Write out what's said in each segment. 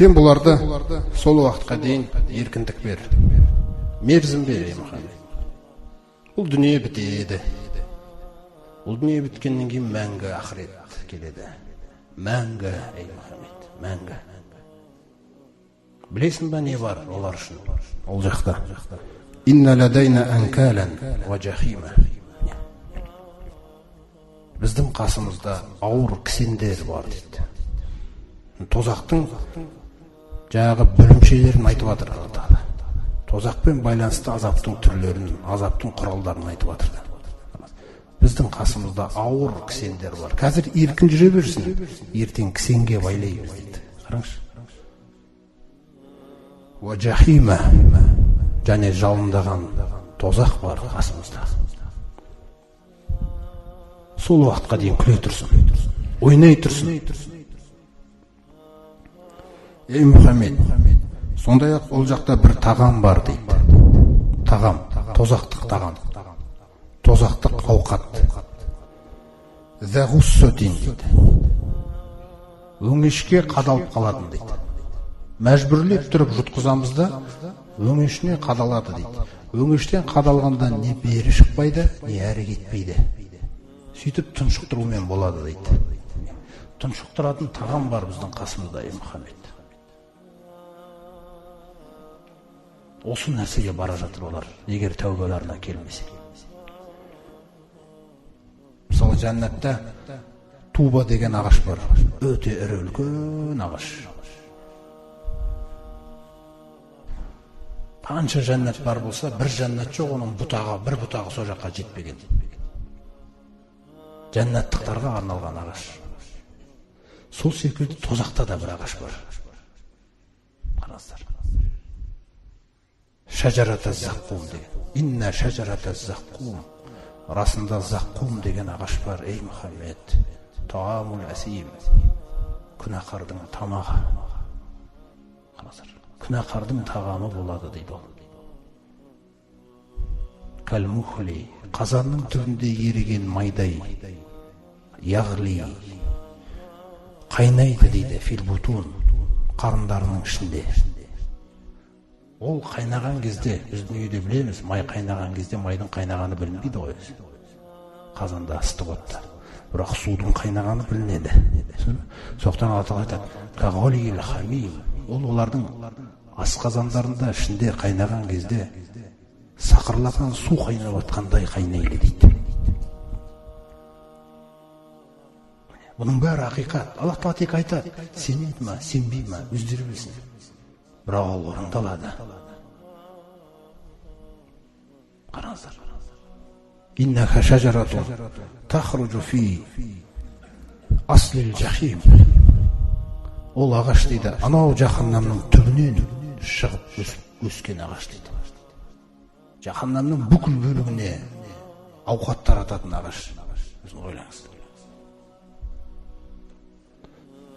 Сен бұларды сол уақытқа дейін еркіндік бер, мерзім бер, ей Мұхаммед. Бұл дүние бітеді. Бұл дүние біткеннен кейін мәңгі ақырет келеді. Мәңгі, ей Мұхаммед, мәңгі. Білесің ба не бар олар үшін ол жақта? Инна ладайна анкалан ва жахима. Біздің қасымызда ауыр кісендер бар дейді. Тозақтың жаңағы бөлімшелерін айтып жатыр Алла Тағала. Тозақпен байланысты азаптың түрлерін, азаптың құралдарын айтып жатыр. Біздің қасымызда ауыр кісендер бар. Қазір еркін жүре берсін, ертең кісенге байлаймыз дейді. Қараңызшы. Уа жахима, және жалындаған тозақ бар қасымызда. Сол уақытқа дейін күле тұрсын, ойнай тұрсын. Ей Мұхаммед, сондай-ақ ол жақта бір тағам бар дейді. Тағам, тозақтық тағам, тозақтық ауқат. Зағуссотин дейді. Өңешке қадалып қалатын дейді. Мәжбүрлеп тұрып жұтқызамыз да, өңешіне қадалады дейді. Өңештен қадалғанда не бері шықпайды, не әрі кетпейді. Сөйтіп тұншықтырумен болады дейді. Тұншықтыратын тағам бар біздің қасымызда, ей Мұхаммед. Осы нәрсеге бара жатыр олар, егер тәубаларына келмесе. Мысалы, жәннатта туба деген ағаш бар. Өте ірі үлкен ағаш. Қанша жәннат бар болса, бір жәннат жоқ, оның бұтағы, бір бұтағы сол жаққа жетпеген. Жәннаттықтарға арналған ағаш. Сол секілді тозақта да бір ағаш бар. Қараңыздар. Шажарата заққум деген. Инна шажарата заққум. Расында заққум деген ағаш бар, ей Мұхаммед. Таамул асим. Күнәқардың тамағы. Қараңыздар. Күнәқардың тағамы болады дейді ол. Кәлмухли, қазанның түбінде еріген майдай, яғли, қайнайды дейді, филбутун, қарындарының ішінде. Ол қайнаған кезде, біз дүниеде білеміз, май қайнаған кезде майдың қайнағаны білінбейді ғой өзі. Қазанда ыстық отта. Бірақ судың қайнағаны білінеді. Соқтан Алла Тағала айтады, кағолил хамим. Ол олардың асқазандарында ішінде қайнаған кезде сақырлаған су қайнап атқандай қайнайды дейді. Бұның бәрі ақиқат. Алла Тағала тек айтады, сенеді ма, сенбей ма, өздері білсін. Бірақ ол орындалады. Қараңыздар. Иннаха шажаратун тахруджу фи аслил жахим. Ол ағаш дейді, анау жаһаннамның түбінен шығып өскен ағаш дейді. Жаһаннамның бүкіл бөлігіне ауқат тарататын ағаш. Өзің ойлаңыз.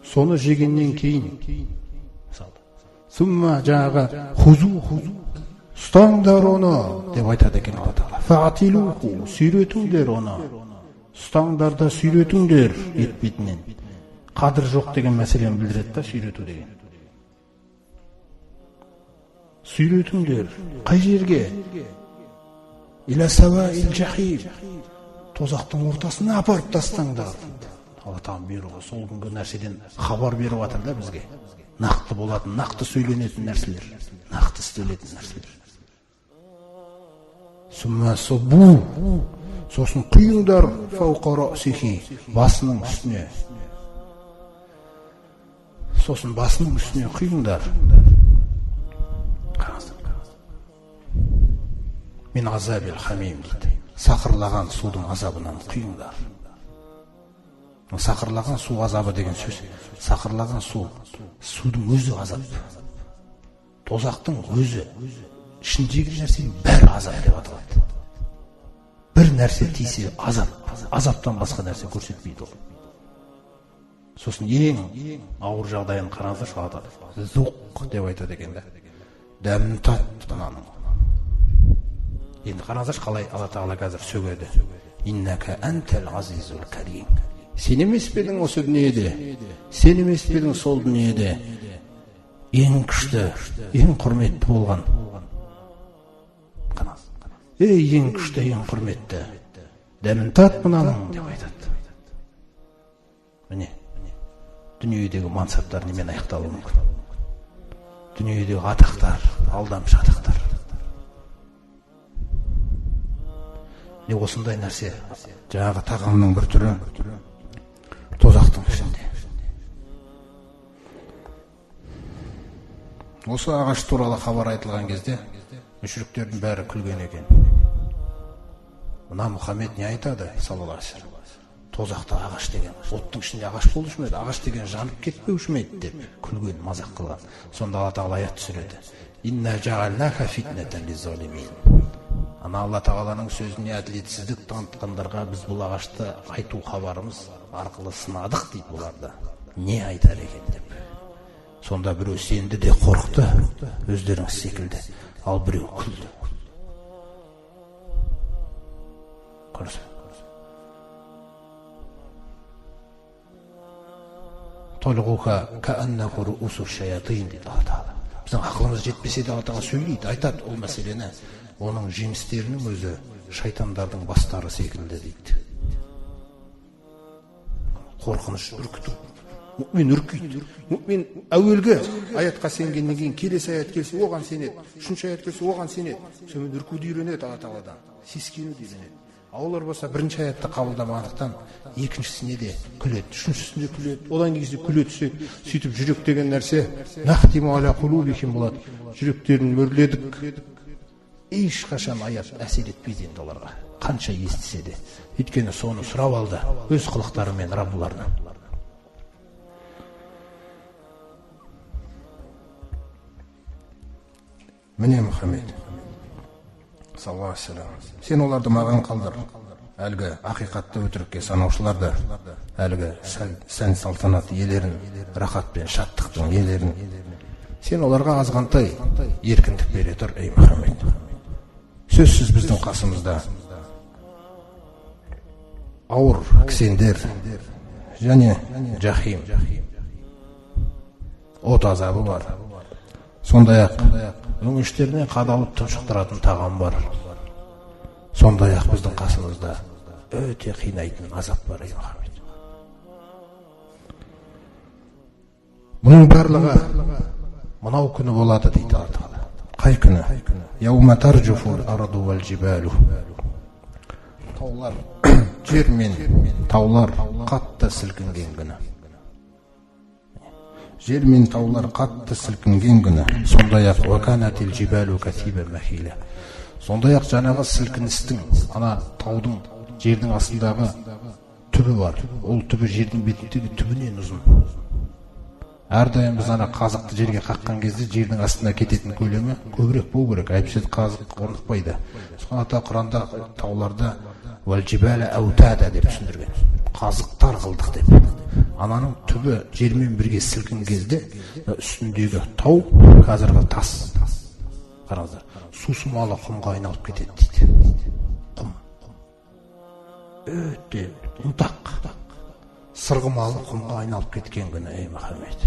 Соны жегеннен кейін, мысалы, сумма жаңағы хузу, ұстаңдар оны деп айтады екен Алла Тағала. Фаатилуху, сүйретіңдер оны. Ұстаңдар да сүйретіңдер етпетінен. Қадір жоқ деген мәселені білдіреді да, сүйрету деген. Сүйретіңдер. Қай жерге? Иля сауаил жахим. Тозақтың ортасына апарып тастаңдар. Алла Тағала бұйрығы сол күнгі нәрседен хабар беріп жатыр да бізге. Нақты болатын, нақты сөйленетін нәрселер, нақты істелетін нәрселер. Сумма субу, сосын құйыңдар фауқа раъсихи, басының үстіне. Сосын басының үстіне құйыңдар. Мин азабил хамим дейді. Сақырлаған судың азабынан құйыңдар. Сақырлаған су азабы деген сөз, сақырлаған су, судың өзі азап. Тозақтың өзі, ішіндегі нәрсенің бәрі азап деп аталады. Бір нәрсе тисе азап, азаптан басқа нәрсе көрсетпейді ол. Сосын ең ауыр жағдайын қараңыздаршы, Алла Тағала зуқ деп айтады екен да. Дәмін тат мынаның. Енді қараңыздаршы қалай Алла Тағала қазір сөгеді. Иннака антал азизул карим. Сен емес пе едің осы дүниеде? Сен емес пе едің сол дүниеде? Ең күшті, ең құрметті болған. Ей, ең күшті, ең құрметті, дәмін тат мынаның деп айтады. Міне, дүниедегі мансаптар немен аяқталуы мүмкін? Дүниедегі атақтар, алдамшы атақтар. Не осындай нәрсе, жаңағы тағамның бір түрі тозақтың ішінде. Осы ағаш туралы хабар айтылған кезде мүшриктердің бәрі күлген екен. Мына Мұхаммед не айтады, саллаллаху алейхи вассалам? Тозақта ағаш деген, оттың ішінде ағаш болушы ма еді, ағаш деген жанып кетпеуші ме еді деп күлген, мазақ қылған. Сонда Алла Тағала аят түсіреді. Инна жаалнака фитнатан лиззалимин. Ана Алла Тағаланың сөзіне әділетсіздік танытқандарға біз бұл ағашты айту хабарымыз арқылы сынадық дейді бұларды. Не айтар екен деп. Сонда біреу сенді де қорықты, өздеріңіз секілді, ал біреу күлді. Көрсін. Толғуха кааннаху руусу шаятин дейді Алла Тағала. Біздің ақылымыз жетпесе де Алла Тағала сөйлейді, айтады ол мәселені. Оның жемістерінің өзі шайтандардың бастары секілді дейді. Қорқыныш, үркіту. Мүмин үркиді. Мүмин әуелгі аятқа сенгеннен кейін келесі аят келсе оған сенеді, үшінші аят келсе оған сенеді. Сонымен үркуді үйренеді Алла Тағаладан, сескенуді үйренеді. А олар болса бірінші аятты қабылдамағандықтан екіншісіне де күледі, үшіншісіне күледі, одан кейінгі күле түседі. Сөйтіп жүрек деген нәрсе нахтиму аля қулубихим болады. Жүректерін мөрледік. Ешқашан аят әсер етпейді енді оларға, қанша естісе де. Өйткені соны сұрап алды өз қылықтарымен Раббыларынан. Міне Мұхаммед саллаллаху алейхи вассалам, сен оларды маған қалдыр. Әлгі ақиқатты өтірікке санаушыларды, әлгі сән салтанат иелерін, рахат пен шаттықтың иелерін, сен оларға азғантай еркіндік бере тұр, ей Мұхаммед. Сөзсіз біздің қасымызда ауыр кісендер және жахим, от азабы бар. Сондай-ақ өңештеріне қадалып тұншықтыратын тағам бар. Сондай-ақ біздің қасымызда өте қинайтын азап бар, ей Мұхаммед. Бұның барлығы мынау күні болады дейді Алла Тағала. Қай күні? Яума таржуфул арду вал жибалу. Таулар, жер мен таулар қатты сілкінген күні. Жер мен таулар қатты сілкінген күні. Сондай-ақ уаканатил жибалу касибан махила. Сондай-ақ жаңағы сілкіністің, ана таудың, жердің астындағы түбі бар. Ол түбі жердің бетіндегі түбінен ұзын. Әрдайым біз ана қазықты жерге қаққан кезде жердің астына кететін көлемі көбірек болу керек. Әйтпесе қазық орнықпайды. Сондықтан Құранда тауларда уәл жибала аутада деп түсіндірген. Қазықтар қылдық деп. Ананың түбі жермен бірге сілкінген кезде үстіндегі тау қазіргі тас. Қараңыздар, сусымалы құмға айналып кетеді дейді. Құм. Өте ұнтақ. Сырғымалы құмға айналып кеткен күні, ей Мұхаммед.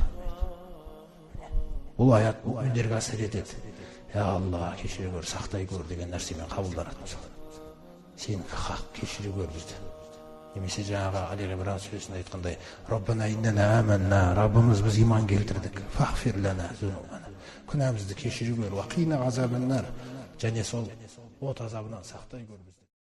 Бұл аят мүминдерге әсер етеді. Я Алла, кешіре көр, сақтай көр деген нәрсемен қабылданады мысалы. Сенікі хақ, кешіре көр бізді. Немесе жаңағы Али Ибран сүресінде айтқандай, Раббана иннана аманна, Раббымыз біз иман келтірдік. Фағфир лана зунубана. Күнәмізді кешіре көр, уақина азабаннар. Және сол от азабынан сақтай көр бізді.